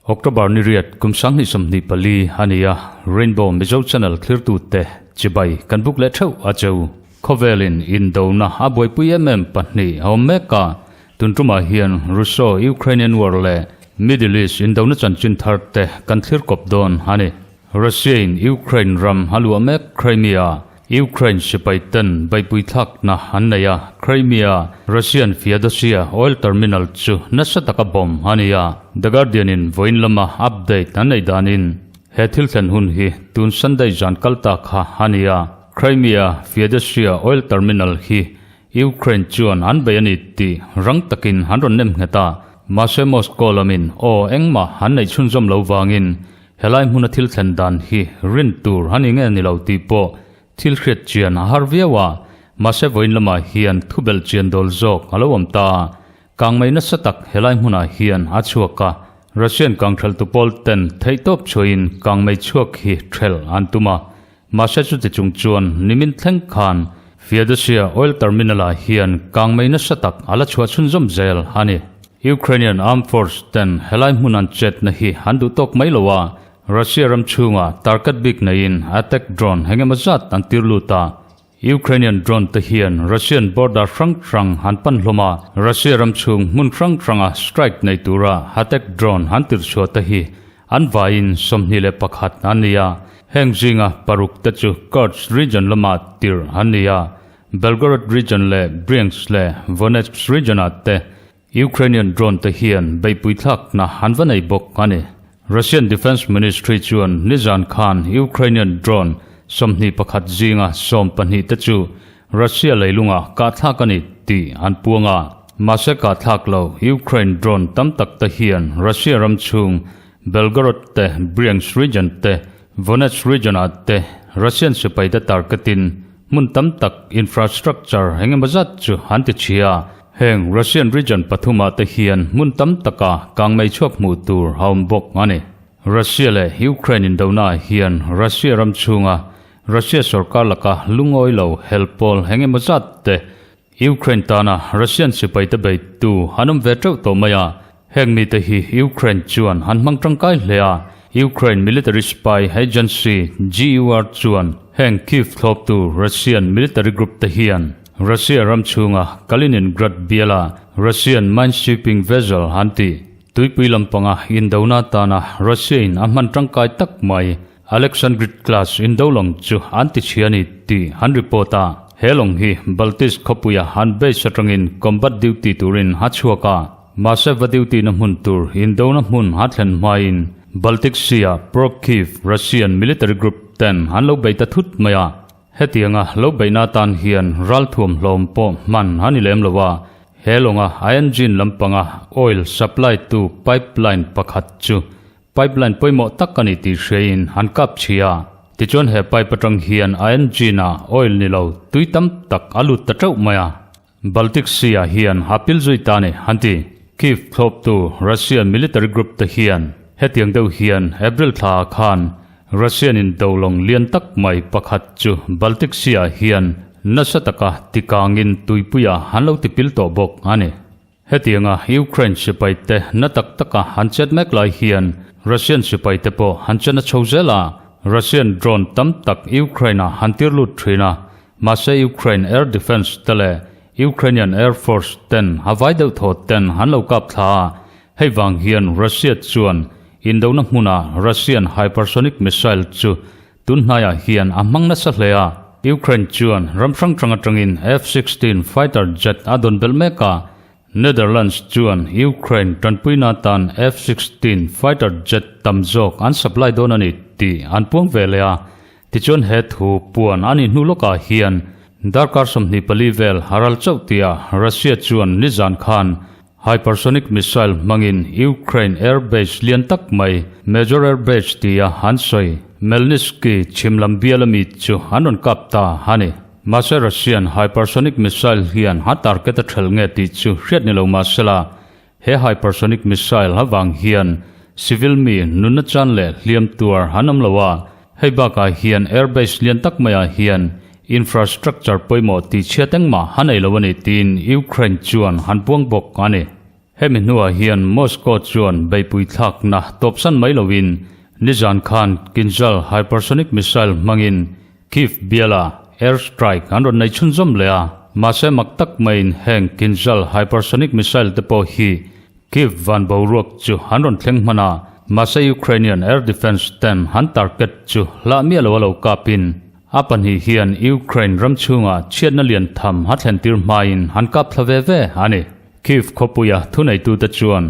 October ni riat kum 2024 a ni a, Rainbow Mizo Channel thlirtute chibai kan buk leh theuh a cheu. Khawvelin indona a buaipui em em pahnih a awm mek a, tun tumah hian Russo-Ukrainian War leh Middle East indona chanchin thar te kan thlir kawp dawn a ni. Russia-in Ukraine ram a luah mek Crimea, Ukraine sipai ten beihpui thlakna an nei a, Crimea Russian Feodosia oil terminal chu nasa taka bomb a ni a, The Guardian-in vawiin lama update an neih danin he thil thlen hun hi tun Sunday zan kal ta kha a ni a, Crimea Feodosia oil terminal hi Ukraine chuan an bei a ni tih rang takin an rawn nem nghet a, mahse Moscow lamin aw engmah an neih chhunzawm lo vangin Helai hmuna thil thlen dan hi rin tur a ni nge ni lo tih pawh thil hriat chian a har viau a, mahse vawiin lamah hian thubelh chian dawl zawk a lo awm ta a, kangmei nasa tak helai hmunah hian a chhuak a, Russian kangtheltu pawl ten theihtawp chhuahin kangmei chhuak hi thelh an tum a, mahse chuti chung chuan nimin thleng khan Feodosia Oil Terminal-ah hian kangmei nasa tak a la chhuah chhunzawm zel a ni. Ukrainian Armed Force ten helai hmun an chetna hi an duh tawk mai lo a, Russia ram chhungah target bik neiin attack drone engemaw zat an tir lut a. Ukrainian drone te hian Russian border hrang hrang an pan hlawm a, Russia ram chhung hmun hrang hranga strike nei tura attack drone an tir chhuah te hi an vaiin 21 an ni a, heng zinga paruk te chu Kursk region lama tir an ni a, Belgorod region leh Bryansk leh Voronezh region-ah te Ukrainian drone te hian beihpui thlakna an va nei bawk a ni. Russian Defence Ministry chuan nizan khan Ukrainian drone 21 zinga 12 te chu Russia leilunga kahthlak a ni tih an puang a. Mahse kahthlak lo Ukraine drone tam tak te hian Russia ram chhung Belgorod te, Bryansk region te, Voronezh region ah te Russian sipai te targetin hmun tam tak infrastructure engemaw zat chu an ti chhia. Heng Russian region pathumah te hian hmun tam taka kangmei chhuak hmuh tur a awm bawk a ni. Russia leh Ukraine indonaah hian Russia ram chhunga Russia sorkar laka lungawi lo hel pawl engemaw zat te Ukraine tana Russian sipaite beitu an awm ve teuh tawh mai a. Heng mite hi Ukraine chuan an hmang tangkai hle a, Ukraine military spy agency GUR chuan heng Kyiv thlawptu Russian military group te hian Russia ram chhunga Kaliningrad biala Russian minesweeping vessel an tih tuipui lampanga indona atana Russia in a hman tangkai tak mai Alexandrit class indo lawng chu an ti chhia a ni tih an report a. He lawng hi Baltiysk khawpuia an base atangin combat duty turin a chhuak a. Mahse va duty na hmun tur indona hmun a thlen hmain Baltic Sea-ah pro-Kyiv Russian military group ten an lo bei ta thut mai a. Hetianga lo beihna atan hian ralthuam hlawm pawh hman a ni lem lo a, he lawnga a engine lampanga oil supply tu pipeline pakhat chu pipeline pawimawh tak a ni tih hriain an kap chhia. Tichuan he pipe atang hian a engine-ah oil ni lo tui tam tak a lut ta teuh mai a. Baltic Sea-ah hian a pil zui ta a ni, an ti. Kyiv thlawptu Russian military group te hian hetiang deuh hian April thlaah khan Russian in dolawng lian tak mai pakhat chu Baltic Sea-ah hian nasa taka tikangin tuipuiah an lo tipil tawh bawk a ni. Hetianga Ukraine sipai te na tak taka an chet mek lai hian Russian sipai te pawh an chen a chho zel a, Russian drone tam tak Ukraine-ah an tir lut thin a, Mahse Ukraine Air Defence te leh Ukrainian Air Force ten a vai deuh thaw ten an lo kap thla a, hei vang hian Russia chuan indona hmuna Russian hypersonic missile chu tun hnaiah hian a hmang nasa hle a. Ukraine chuan ram hrang hrang atangin F-16 fighter jet a dawn belh mek a, Netherlands chuan Ukraine tanpuina atan F-16 fighter jet tam zawk an supply dawn a ni tih an puang ve leh a, Tichuan he thu puan a nih hnu lawkah hian darkar 24 vel a ral chauh tia Russia chuan nizan khan hypersonic missile hmangin Ukraine air base lian tak mai Major Air Base tia an sawi Melnitsky chhim lam bial ami chu an rawn kap ta a ni. Mahse Russian hypersonic missile hian a target a thelh nge tih chu hriat ni lo mahsela He hypersonic missile avang hian civil mi nunna chan leh hliam tuar an awm lo a. Hei bakah hian airbase lian tak maiah hian infrastructure pawimawh tihchhiat engmah a nei lo a ni tiin Ukraine chuan han puang bawk a ni. Hemi hnuah hian Moscow chuan beihpui thlakna tawpsan mai loin nizan khan Kinzhal hypersonic missile hmangin Kyiv biala air strike an rawn nei chhunzawm leh a, mahse mak tak maiin heng Kinzhal hypersonic missile te pawh hi Kyiv van boruak chu an rawn thleng hman a, mahse Ukrainian air defence ten an target chu hlah miah lo a lo kapin a pahnih hian Ukraine ram chhungah chhiatna lian tham a thlentir hmain an kap thla ve ve a ni. Kyiv khawpuia thuneitute chuan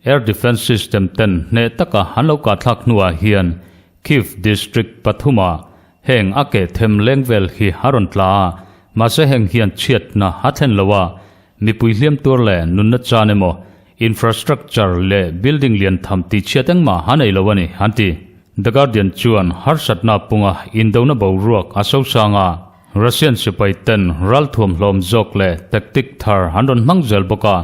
air defence system ten hneh taka an lo kahthlak hnuah hian Kyiv district pathuma heng a keh them leng vel hi a rawn tla a, mahse heng hian chhiatna a thlen lo a, mipui hliam tur leh nunna chan emaw infrastructure leh building lian tham tihchhiat engmah a nei lo a ni, an ti. The Guardian chuan harsatna punga indona boruak a sosang a, Russian sipai ten ralthuam hlawm zawk leh tactic thar an rawn hmang zel bawk a,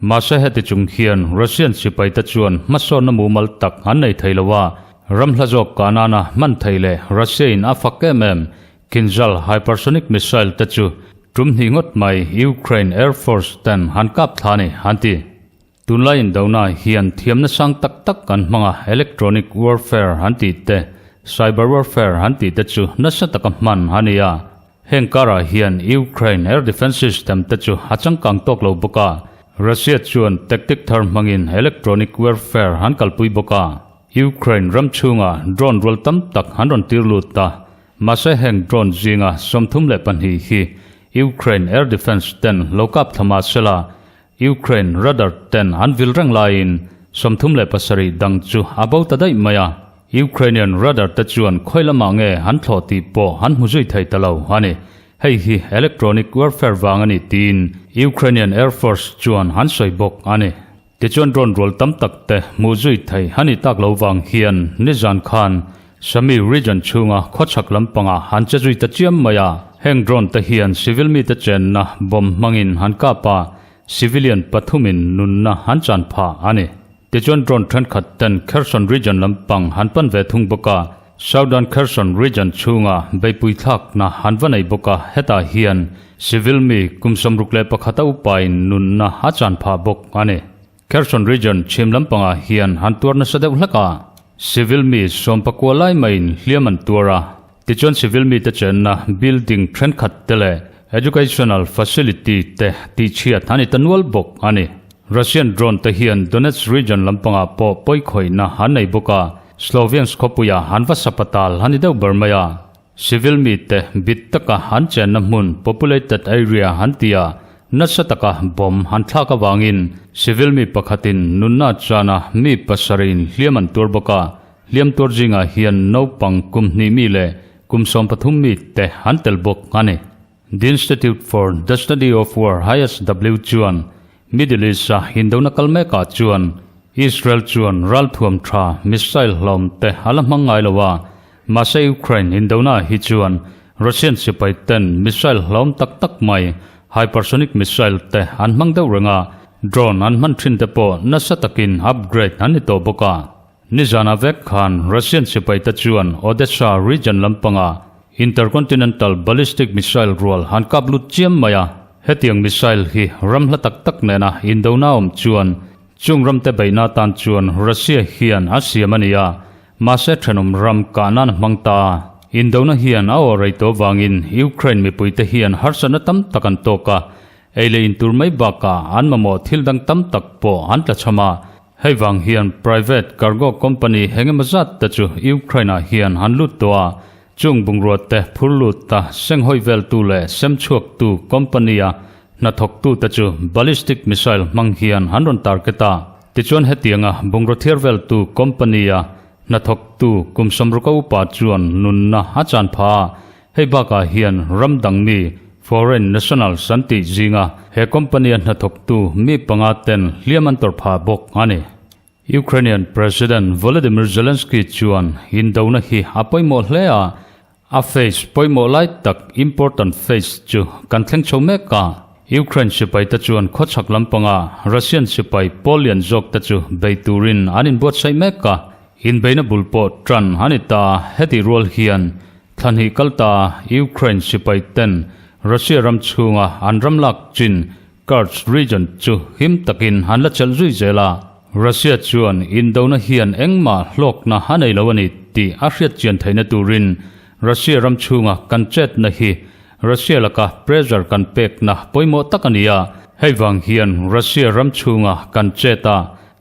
mahse heti chung hian Russian sipai te chuan hmasawnna mumal tak an nei thei lo a, ram hla zawk kah nana hman thei leh Russia in a fak em em Kinzhal hypersonic missile te chu tum hnih ngawt mai Ukraine Air Force ten han kap thla a ni, an ti. Tunlai indona hian thiamna sang tak tak kan hmang a, electronic warfare an tih te, cyber warfare an tih te chu nasa taka hman a ni a. Heng karah hian Ukraine air defence system te chu a changkang tawk lo bawk a, Russia chuan tactic thar hmangin electronic warfare an kalpui bawk a. Ukraine ram chhungah drone rual tam tak an rawn tir lut ta, mahse heng drone zinga 32 hi Ukraine air defence ten lo kap thla mah sela, Ukraine radar ten an vil reng laiin 37 dang chu a bo ta daih mai a, Ukrainian radar te chuan khawi lamah nge an thlawh tih pawh an hmu zui thei ta lo a ni. Hei hi electronic warfare vang a ni tiin Ukrainian Air Force chuan an sawi bawk a ni. Tichuan drone rual tam tak te hmuh zui thei a ni tak lo vang hian nizan khan Sami region chhunga khawchhak lampangah an che zui ta chiam mai a. Heng drone te hian civil mite chenna bomb hmangin an kap a, civilian pathumin nunna an chan phah a ni. Tichuan drone thenkhat ten Kherson region lampang an pan ve thung bawk a, Southern Kherson region chhunga beipui thlakna an va nei bawk a, hetah hian civil mi kum 61 a upain nunna a chan phah bawk a ni. Kherson region chhim lampangah hian han tuar nasa deuh hlek a, civil mi sawmpakua lai maiin hliam an tuar a, tichuan civil mite chenna building thenkhat te leh educational facility te tihchhiat a ni ta nual bawk a ni. Russian drone te hian Donetsk region lampangah pawh pawikhawihna an nei bawk a, Sloviansk khawpuia an va sapatal a ni deuh ber mai a. Civil mite bit taka an chenna hmun populated area an ti a, nasa taka bomb an thlak avangin civil mi pakhatin nunna chana mi pasarih hliam an tuar bawk a, hliam tuar zingah hian naupang kum hnih mi leh kum 13 mi te an tel bawk a ni. The Institute for the Study of War, ISW, chuan Middle East-a indona kal mekah chuan Israel chuan ralthuam tha missile hlawm te a la hmang ngai lo a, mahse Ukraine indona hi chuan Russian sipai ten missile hlawm tak tak mai hypersonic missile te an hmang deuh reng a, drone an hman thin te pawh nasa takin upgrade an ni tawh bawk a. Nizana vek khan Russian sipai te chuan Odessa region lampanga intercontinental ballistic missile rual han kap lut chiam mai a. Hetiang missile hi ram hla tak tak nena indona awm chuan chung ramte beihna tan chuan Russia hian a siam a ni a, mahse thenawm ram kah nan a hmang ta a. Indona hian a aw rei tawh vangin Ukraine mipuite hian harsatna tam tak an tawk a, ei leh intur mai bakah an mamawh thil dang tam tak pawh an tlachham a. Hei vang hian private cargo company engemaw zat te chu Ukraine ah hian an lut tawh a, chung bungrua te phur lut ta senghawi vel tu leh sem chhuak tu company a hnathawk tu te chu ballistic missile hmang hian an rawn target a. Tichuan hetianga bungraw thiar vel tu company a hnathawk tu kum 60 upa chuan nunna a chan phah a, Hei bakah hian ram dang mi, foreign nationals, an tih zinga he company a hnathawktu mi panga ten hliam an tawrh phah bawk a ni. Ukrainian President Volodymyr Zelensky chuan indona hi a pawimawh hle a, a phase pawimawh lai tak, important phase, chu kan thleng chho mek a. Ukraine sipai te chuan khawchhak lampanga Russian sipai pawl lian zawk te chu bei turin an inbuatsaih mek a. Inbeihna bul pawh tan a ni ta. Heti rual hian thla hnih kal ta Ukraine sipai ten Russia ram chhunga an ram lak chin Kursk region chu him takin an la chelh zui zel a. Russia chuan indona hian engmah hlawkna a nei lo a ni tih a hriat chian theihna turin Russia ram chhunga kan chetna hi Russia laka pressure kan pekna pawimawh tak a ni a. Hei vang hian Russia ram chhunga kan chet a,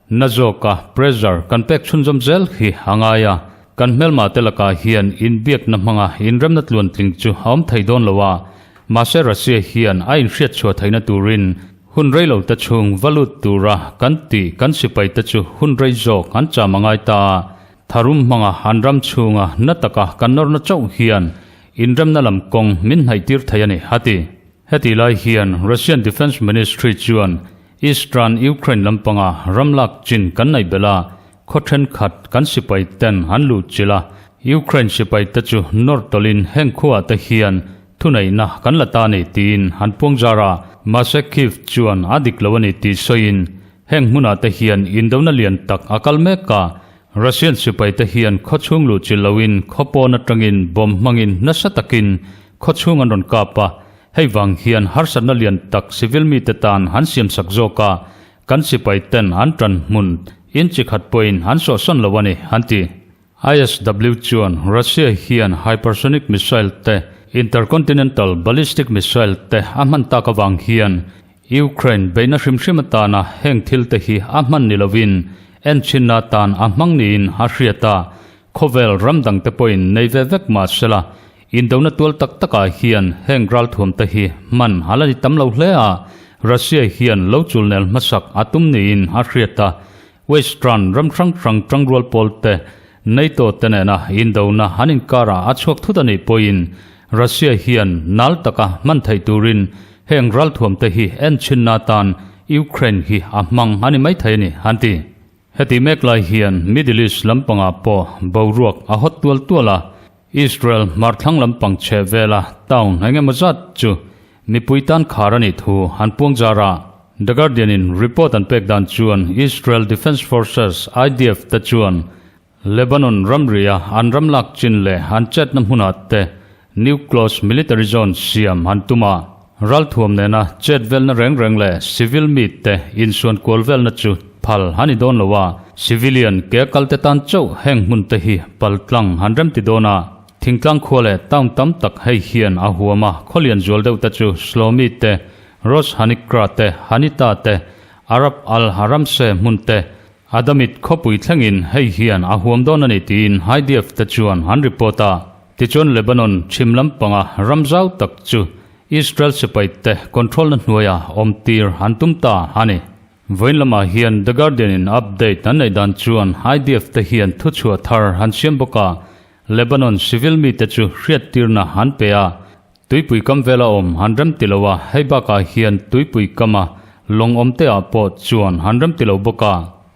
Na zawka pressure kan pek chhunzawm zel hi a ngai a, kan hmelma te lakah hian inbiakna hmanga inremna tluantling chu a awm thei dawn lo a, mahse Russia hian a inhriatchhuah theihna turin hun rei lo te chhung va lut tura kan tih kan sipai te chu hun rei zawk an cham a ngai ta a, tharum hmanga an ram chhunga na taka kan nawrna chauh hian inremna lam kawng min hnaihtir thei a ni, a ti. Heti lai hian Russian Defence Ministry chuan Eastern Ukraine lampanga ram lak chin kan neih belh a, khaw thenkhat kan sipai ten an luh chilh a, Ukraine sipai te chu nawr tawlhin heng khuaah te hian thuneihna kan la ta a ni tiin an puang zar a, mahse Kyiv chuan a dik lo a ni tih sawiin heng hmunah te hian indona lian tak a kal mek a, Russian sipai te hian khaw chhung luh chilh loin khaw pawn atangin bomb hmangin nasa takin Khaw chhung an rawn kap a, hei vang hian harsatna lian tak civil mite tan an siamsak zawk a, kan sipai ten an tan hmun in chi khat pawhin an sawhsawn lo a ni, an ti. ISW chuan Russia hian hypersonic missile te, intercontinental ballistic missile te a hman tak avang hian Ukraine beihna hrim hrim atana heng thil te hi a hman ni lovin enchhinna atan a hmang niin a hriat a, khawvel ram dangte pawhin nei ve vek mah sela Indona tual tak takah hian heng ralthuamte hi hman a la ni tam lo hle a, Russia hian lo chulnel hmasak a tum niin a hriat a. Western ram hrang hrang tangrual pawlte NATO te nena indona an inkarah a chhuak thut a nih pawhin Russia hian nal taka hman theih turin heng ralthuamte hi enchhinna atan Ukraine hi a hmang a ni maithei a ni, an ti. Heti mek lai hian Middle East lampangah pawh boruak a hawt tual tual a, Israel hmarthlang lampang chheh vela town eng emaw zat chu mipui tan khar a nih thu an puang zar a. The Guardian in report an pek dan chuan Israel Defence Forces, IDF, te chuan Lebanon ramria an ram lak chin leh an chetna hmunah te New Close Military Zone siam an tum a. Ralthuam nena chet velna reng reng leh civil mite insuan kual velna chu phal a ni dawn lo a, civilian ke kalte tan chauh heng hmun te hi paltlang an remti dawn a. Thingtlang khua leh town tam tak hei hian a huam a, khawlian zual deuh te chu Shlomi te, Rosh Hanikra te, Hanita te, Arab Al Haramse hmun te, Adamit khawpui thlengin hei hian a huam dawn a ni tiin IDF te chuan an report a. Tichuan Lebanon chhim lampanga ram zau tak chu Israel sipai te control na hnuaia awm tir an tum ta a ni. Vawiin lamah hian The Guardian in update an neih dan chuan IDF te hian thuchhuah thar an siam bawk a, Lebanon civil mite chu hriattirna an pe a, Tuipui kam vela awm han rem ti lo a, hei bakah hian tuipui kama lawng awm te ah pawh chuan han rem ti lo bawk a.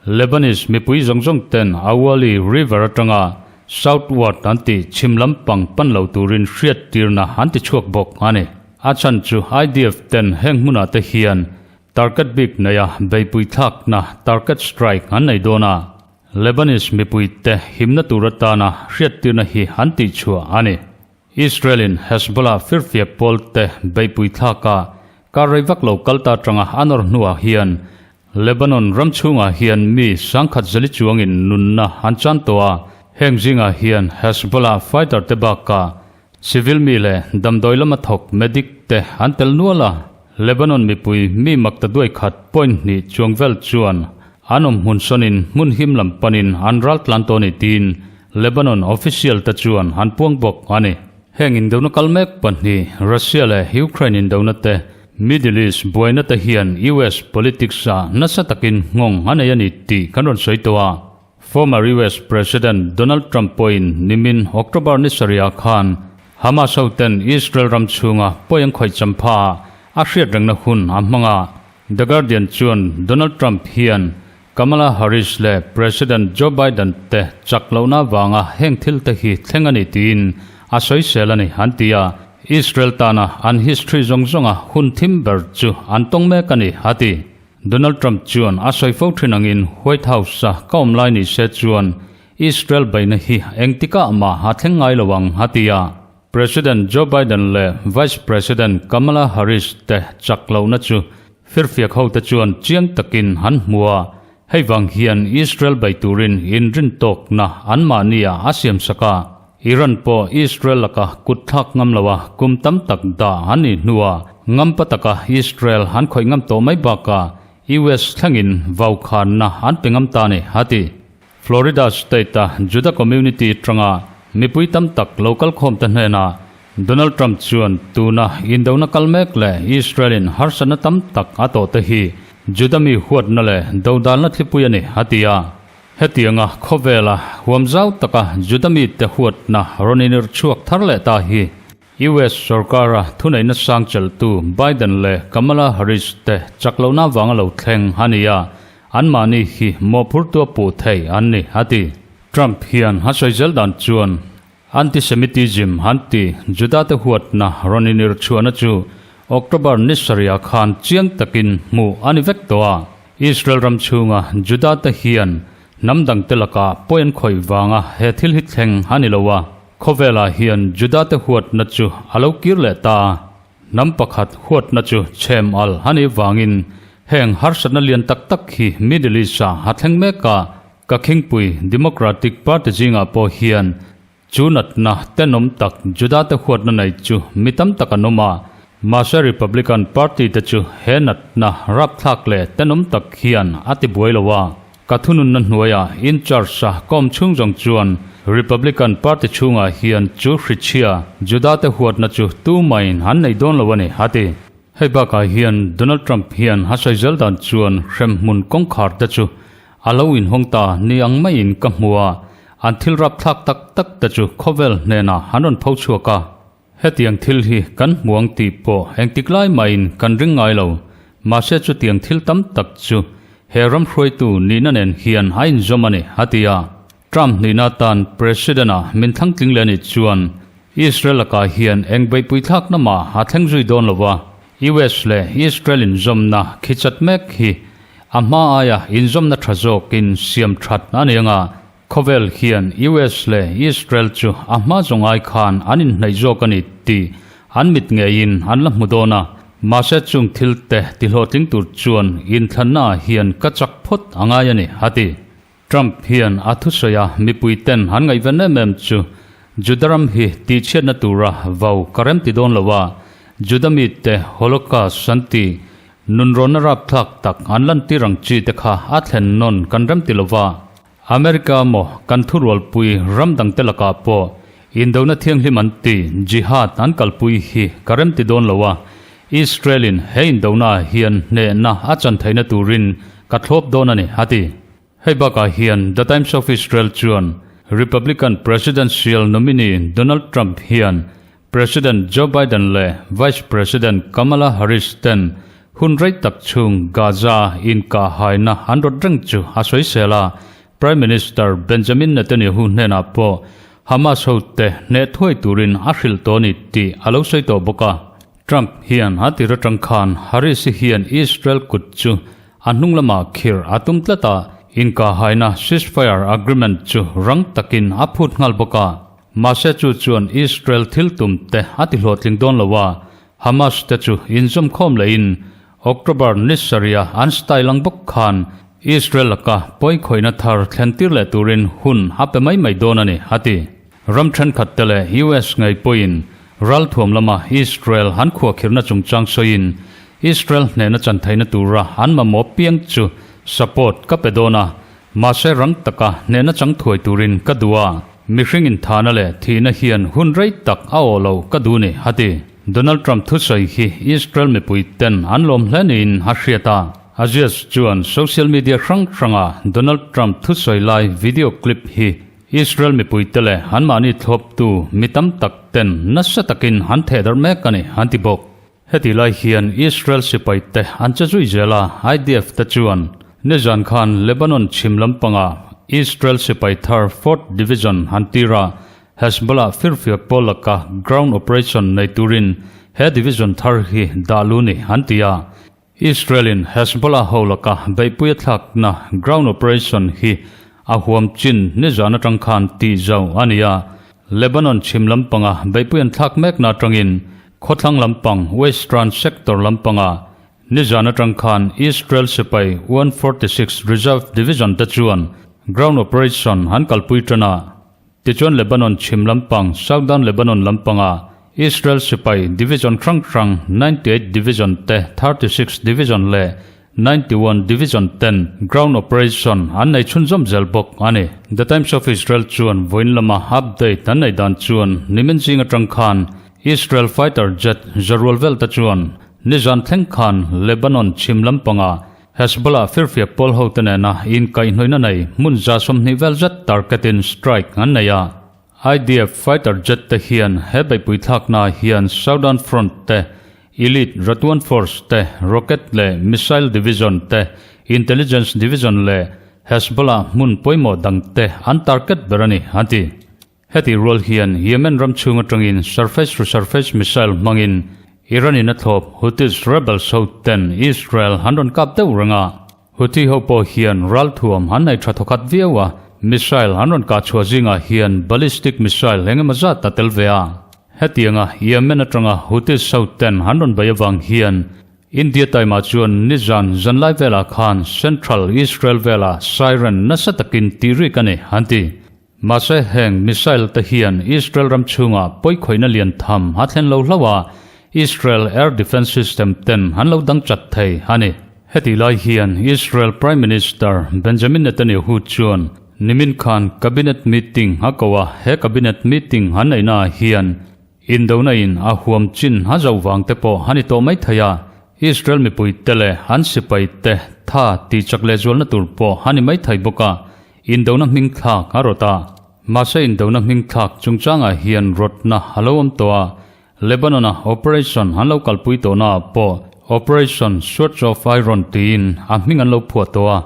Lebanese mipui zawng zawng ten Awali River atanga Southward an tih chhim lampang pan lo turin hriattirna an ti chhuak bawk a ni. A chhan chu IDF ten heng hmunah te hian target bik neia beipui thlakna target strike an nei dawn a. Lebanese mipui te himna tur atana hriattirna hi an tihchhuah a ni. Israel-in Hezbollah firfiak pawlte beihpui thlaka kar rei vak lo kal ta atanga a nawr hnuah hian Lebanon ram chhungah hian mi sangkhat zali chuangin nunna an chan tawh a, heng zingah hian Hezbollah fighter te bakah civil mi leh damdawi lama thawk medic te an tel nual a. Lebanon mipui mi makta duai khat point hnih chuang vel chuan an awm hmun sawnin hmun him lam panin an ral tlan tawh a ni tiin Lebanon official te chuan an puang bawk a ni. Heng indona kal mek pahnih Russia leh Ukraine indona te, Middle East buaina te hian US politics ah nasa takin nghawng a nei a ni tih kan rawn sawi tawh a. Former US President Donald Trump pawhin nimin October ni sarihah khan Hamas hoten Israel ram chhunga pawi an khawih champha ah a hriat rengna hun a hmang a. The Guardian chuan Donald Trump hian Kamala Harris leh President Joe Biden te chak lohna avanga heng thil te hi thleng a ni tiin a sawisel a ni an ti a. Israel tana an history zawng zawnga hun thim ber chu an tawng mek a ni a ti. Donald Trump chuan a sawi fo thin angin White House-a ka awm lai ni se chuan Israel beihna hi engtikah mah a thleng ngai lo ang, a ti a. President Joe Biden leh Vice President Kamala Harris te chak lohna chu firfiak hote chuan chiang takin an hmu a, hei vang hian Israel bei turin inrintawkna anmahniah a siamsak a. Iran pawh Israel laka kut thlak ngam loa kum tam tak dah an nih hnuah ngampa taka Israel an khawih ngam tawh mai bakah US thlengin vaukhanna an pe ngam ta a ni, a ti. Florida state-a Juda community atanga mipui tam tak lo kalkhawmte hnenah Donald Trump chuan tuna indona kal mek leh Israel-in harsatna tam tak a tawhte hi Juda mi huatna leh dodalna thlipui a ni, a ti a. Hetianga khawvela huam zau taka Juda mite huatna rawn inir chhuak thar leh ta hi US sorkara thuneihna sang chelhtu Biden leh Kamala Harris te chak lohna avanga lo thleng a ni a, anmahni hi mawhphurtu a puh thei an ni, a ti. Trump hian a sawi zel dan chuan Antisemitism an ti Juda-te huatna rawn inir chhuahna chu October ni sarihah khan chiang takin hmuh a ni vek tawh a. Israel ram chhunga Juda-te hian hnam dangte lakah pawi an khawih vanga he thil hi thleng a ni lo a. Khawvelah hian Juda-te huatna chu a lo kir leh ta a. Hnam pakhat huatna chu chhem al a nih vangin heng harsatna lian tak tak hi Middle East-ah a thleng mek a. Ka khingpui Democratic Party zingah pawh hian chu natna tenawm tak Juda-te huatna nei chu mi tam tak an awm a, mahse Republican Party te chu he natna rapthlak leh tenawm tak hian a ti buai lo a. Ka thununna hnuaiah in charge a kawm chhung zawng chuan Republican Party chhungah hian chu hrichhia Juda-te huatna chu tumaiin an nei dawn lo a ni, a ti. Hei bakah hian Donald Trump hian a sawi zel dan chuan hremhmun kawngkhar te chu a lo inhawng ta ni ang maiin ka hmu a, an thil rapthlak tak tak te chu khawvel hnenah an rawn pho chhuak a. Hetiang thil hi kan hmu ang tih pawh engtik lai mahin kan ring ngai lo, mahse chutiang thil tam tak chu he ram hruaitu nihna nen hian a inzawm a ni, a ti a. Trump nihna atan President-a min thlang tling leh a nih chuan Israel lakah hian eng beihpui thlakna mah a thleng zui dawn lo va, US leh Israel inzawmna khichat mek hi a hma aia inzawmna tha zawkin siam that a ni anga khawvel hian US leh Israel chu a hma zawng ai khan an inhnaih zawk a ni tih an mit ngeiin an la hmu dawn a, mahse chung thil te tihlawhtling tur chuan inthlanna ah hian ka chak phawt a ngai a ni, a ti. Trump hian a thusawi a mipui ten an ngaihven em em chu Juda ram hi tihchhiatna tura vau ka rem ti dawn lo a, Juda mite Holocaust an ti nunrawnna rapthlak tak an lantir ang chi te kha a thlen nawn kan rem ti lo va. America maw kan thurualpui ram dangte lakah pawh indona thianghlim an ti jihad an kalpui hi ka rem ti dawn lo a, Israel in he indona ah hian hnehna a chan theihna turin ka thlawp dawn a ni, a ti. Hei bakah hian The Times of Israel chuan Republican presidential nominee Donald Trump hian President Joe Biden leh Vice President Kamala Harris ten hun rei tak chhung Gaza inkahhaina an rawt reng chu a sawisel a, Prime Minister Benjamin Netanyahu hnenah pawh Hamas hote hneh thuai turin a hrilh tawh a ni tih a lo sawi tawh bawk a. Trump hian a tir atang khan Harris hian Israel kut chu a hnung lamah khirh a tum tlat a, inkahhaina ceasefire agreement chu rang takin a phut nghal bawk a. Mahse chu chuan Israel thil tum te a ti hlawhtling dawn lo a, Hamas te chu inzawmkhawm lehin October ni sarih an style ang bawk khan Israel laka pawikhawihna thar thlen tir leh turin hun a pe mai mai dawn a ni, a ti. Ram thenkhat te leh US ngei pawhin ralthuam lama Israel an khuahkhirhna chungchang sawiin Israel hnehna chan theihna tura an mamawh piang chu support ka pe dawn a, mahse rang taka hnehna chang thuai turin ka duh a, mihring inthahna leh thihna hian hun rei tak a awh lo ka duh ni, a ti. Donald Trump thusawi hi Israel mipui ten an lawm hle niin a hriat a. Aziz chuan social media hrang hranga Donald Trump thusawi lai video clip hi Israel mipuite leh anmahni thlawptu mi tam tak ten nasa takin an thehdarh mek a ni, an ti bawk. Heti lai hian Israel sipaite an che zui zel a, IDF te chuan nizan khan Lebanon chhim lampangah Israel sipai thar Fourth Division an tir a, Hezbollah firfiak pawl laka ground operation nei turin he division thar hi dah lu ni an ti a. Israel-in Hezbollah ho laka beihpui a thlakna ground operation hi a huam chin nizan atang khan tih zauh a ni a. Lebanon chhim lampanga beihpui an thlak mekna atangin khawthlang lampang Western sector lampanga nizan atang khan Israel sipai 146 Reserve Division te chuan ground operation an kalpui tan a. Tichuan Lebanon chhim lampang Southern Lebanon lampanga Israel sipai division hrang hrang 98 Division te 36 Division leh 91 Division ten ground operation an nei chhunzawm zel bawk a ni. The Times of Israel chuan vawiin lama update an nei dan chuan nimin zing atang khan Israel fighter jet zarual vel te chuan nizan thleng khan Lebanon chhim lampanga Hezbollah firfiak pawl hote nena inkaihhnawihna nei hmun 20 vel zet target-in strike an nei a. IDF fighter jet te hian he beihpui thlakna hian Southern Front te, Elite Radwan Force te, Rocket leh Missile Division te, Intelligence Division leh Hezbollah hmun pawimawh dangte an target ber a ni, an ti. Heti rual hian Yemen ram chhung atangin surface to surface missile hmangin Iran in a thlawp Houthis rebels ho ten Israel an rawn kap deuh reng a. Houthi ho pawh hian ralthuam an nei tha thawkhat viau a, missile an rawn kah chhuah zingah hian ballistic missile eng emaw zat a tel ve a. Hetianga Yemen atanga Houthis ho ten an rawn bei avang hian India time ah chuan nizan zanlai velah khan central Israel velah siren nasa takin tih rik a ni, an ti. Mahse heng missile te hian Israel ram chhungah pawikhawihna lian tham a thlen lo hlauh a, Israel air defence system ten an lo dang chat thei a ni. Hetih lai hian Israel Prime Minister Benjamin Netanyahu chuan nimin khan cabinet meeting a ko a, he cabinet meeting an neihna ah hian Indona in a huam chin a zoh vang te pawh a ni tawh mai thei a, Israel mipui te leh an sipai te tha tih chak leh zualna tur pawh a ni mai thei bawk a, Indona hming thlak a rawt a. Mahse indona hming thlak chungchangah hian rawtna a lo awm tawh a, Lebanon-a operation an lo kalpui tawhna ah pawh Operation Swords of Iron tiin a hming an lo phuah tawh a,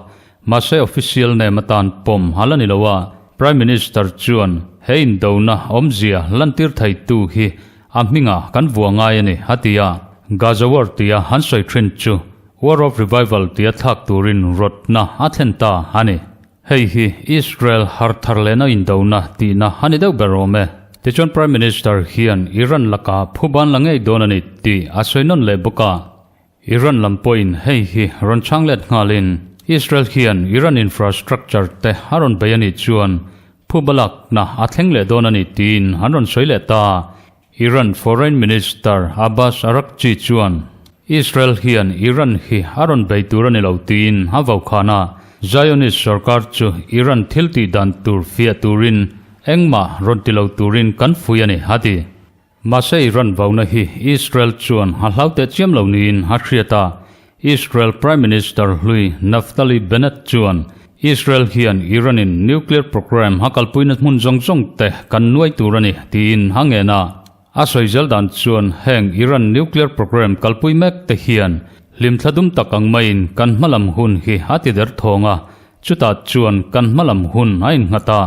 mahse official name atan pawm a la ni lo a, Prime Minister chuan he indona awmzia lantir theitu hi a hmingah kan vuah ngai a ni a ti a, Gaza War tia an sawi thin chu War of Revival tia thlak turin rawtna a thlen ta a ni. Hei hi Israel har thar lehna indona tihna a ni deuh ber awm e. Tichuan Prime Minister hian Iran lakah phuban la ngei dawn a ni tih a sawi nawn leh bawk a. Iran lam pawhin hei hi rawn chhang let nghalin Israel hian Iran infrastructure te a rawn bei a nih chuan phuba lakna a thleng leh dawn a ni tiin an rawn sawi leh ta. Iran Foreign Minister Abbas Araghchi chuan Israel hian Iran hi a rawn bei tur a ni lo tiin a vaukhana a, Zionist sorkar chu Iran thil tih dan tur fiah turin engmah rawn ti lo turin kan fui a ni, a ti. Mahse Iran vauna hi Israel chuan a hlau teh chiam lo niin a hriat a, Israel Prime Minister hlui Naftali Bennett chuan Israel hian Iran-in nuclear programme a kalpuina hmun zawng zawng te kan nuai tur a ni tiin a ngen a. A sawi zel dan chuan heng Iran nuclear programme kalpui mek te hian hlimthla dum tak ang maiin kan hmalam hun hi a ti der thawng a, Chutah chuan kan hmalam hun a innghat a,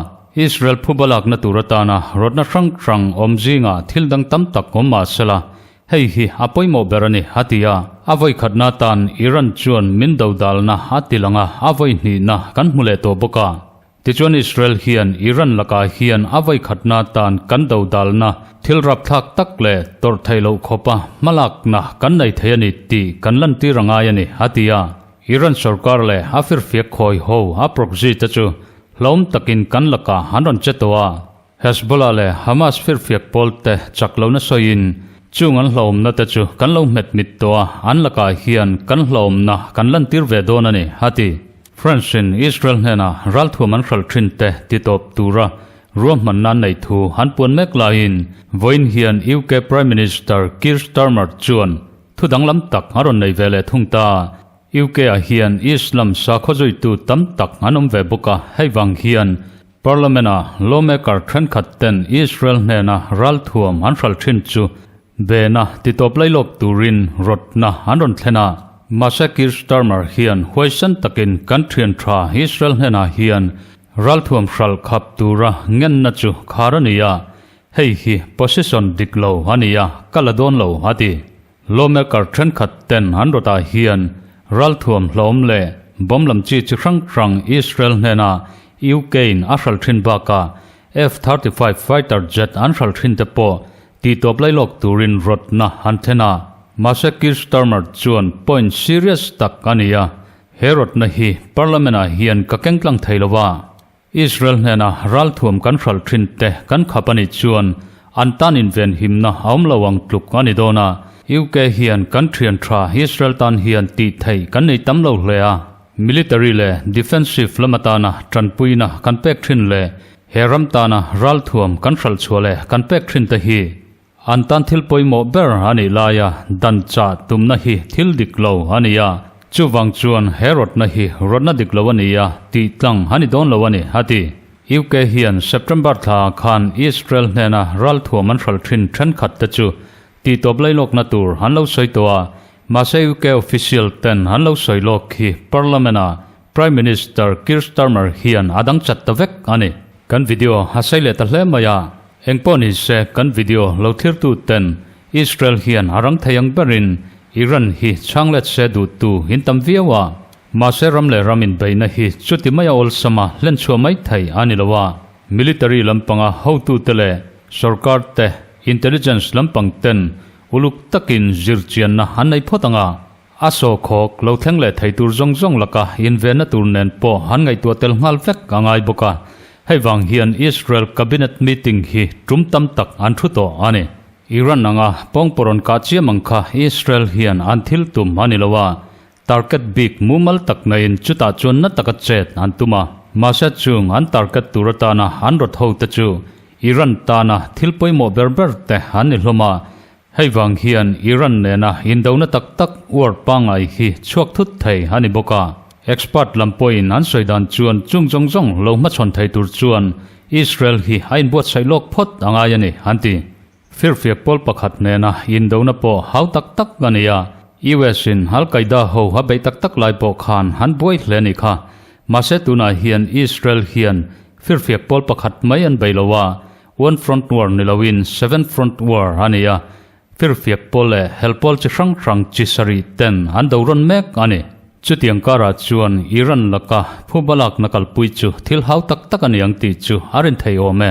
Israel phuba lakna tur atana rawtna hrang hrang awm zingah thil dang tam tak awm mah sela, hei hi a pawimawh ber a ni, a ti a. A vawi khatna atan Iran chuan min dodalna a ti lang a, a vawi hnihna kan hmu leh tawh bawk a. Tichuan Israel hian Iran lakah hian a vawi khatna atan kan dodalna thil rapthlak tak leh tawrh theih loh khawpa hmalakna kan nei thei a ni tih kan lantir a ngai a ni, a ti a. Iran sorkar leh a firfiak khawi ho a proxy te chu hlawm takin kan lakah an rawn che tawh a. Hezbollah leh Hamas firfiak pawl te chak lohna sawiin chung an hlawmna te chu kan lo hmet mit tawh a, an lakah hian kan hlawmna kan lantir ve dawn a ni, a ti. France in Israel hnenah ralthuam an hralh thin te titawp tura ruahmanna an nei thu an puan mek laiin vawiin hian UK Prime Minister Keir Starmer chuan Thu danglam tak a rawn nei ve leh thung ta. UK ah hian Islam sakhaw zuitu tam tak an awm ve bawk a, hei vang hian Parliament ah lawmaker thenkhat ten Israel hnena ralthuam an hral thin chu bena titawp lailawk turin rawtna an rawn thlen a. Mahse Keir Starmer hian huaisen takin kan thian tha Israel hnenah hian ralthuam hral khap tura ngenna chu khar a ni a, Hei hi position dik lo a ni a, ka la dawn lo a ti. Lawmaker thenkhat ten an rawtah hian ralthuam hlawm leh bomb lam chi chi hrang hrang Israel hnena UK in a hral thin bakah F-35 fighter jet an hral thin te pawh tihtawp lailawk turin rawtna an thlen a. Mahse Keir Starmer chuan point serious tak a ni a, he rawtna hi Parliament-ah hian ka keng tlang thei lo a. Israel hnena ralthuam kan hralh thin te kan khap a nih chuan an tan invenhimna a awm lo ang tluk a ni dawn a, UK hian kan thian tha Israel tan hian tih theih kan nei tam lo hle a, military leh defensive lam atana tanpuina kan pek thin leh he ram tana ralthuam kan hralh chhuah leh kan pek thin te hi An tan thil pawimawh ber a nih laia dan chah tumna hi thil dik lo a ni a, chuvang chuan he rawtna hi rawtna dik lo a ni a tih tlang a ni dawn lo a ni, a ti. UK hian September thla khan Israel hnena ralthuam an hralh thin thenkhat te chu tihtawp lailawkna tur an lo sawi tawh a, mahse UK official ten an lo sawi lawk khi Parliament-ah Prime Minister Keir Starmer hian a dang chat ta vek a ni. Kan video a sei leh ta hle mai a, Engpawh ni se kan video lo thlirtu ten Israel hian a rang thei ang berin Iran hi chhang let se duhtu in tam viau a, mahse ram leh ram inbeihna hi chuti maia awlsama hlen chhuah mai thei a ni lo a, military lampanga hotute leh sorkar te intelligence lampang ten uluk takin zirchianna an nei phawt ang a, a sawkhawk lo thleng leh thei tur zawng zawng laka invenna tur nen pawh an ngaihtuah tel nghal vek a ngai bawk a, hei vang hian Israel cabinet meeting hi tum tam tak an thu tawh a ni. Iran anga pawngpawrawn kah chiam ang kha Israel hian an thil tum a ni lo a, target bik mumal tak naiin chutah chuan na taka chet an tum a, mahse chung an target tur atana an rawt ho te chu Iran tana thil pawimawh ber ber te an ni hlawm a, Hei vang hian Iran nena indona tak tak uar pangngai hi chhuak thut thei a ni bawk a. Expert lam pawhin an sawi dan chuan chung zawng zawng lo hmachhawn thei tur chuan Israel hi a inbuatsaih lawk phawt a ngai a ni, an ti. Firfiak pawl pakhat nena indona pawh hau tak tak a ni a, US in Al-Qaeda ho a beih tak tak lai pawh khan an buai hle a nih kha. Mahse tunah hian Israel hian firfiak pawl pakhat mai an bei lo a, One Front War ni loin Seven Front War a ni a, firfiak pawl leh hel pawl chi hrang hrang chi sarih ten an do rawn mek a ni. Chutiang karah chuan Iran laka phuba lakna kalpui chu thil hau tak tak a ni ang tih chu a rin thei awm e.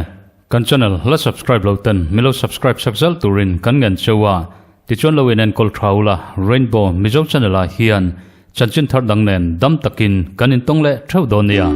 Kan channel la subscribe lo ten milo subscribe sak zel turin kan ngen cheu a, tichuan lo in enkawl tha ula Rainbow Mizo channel ah hian chanchin thar dang nen dam takin kan intawng leh theuh dawn nia.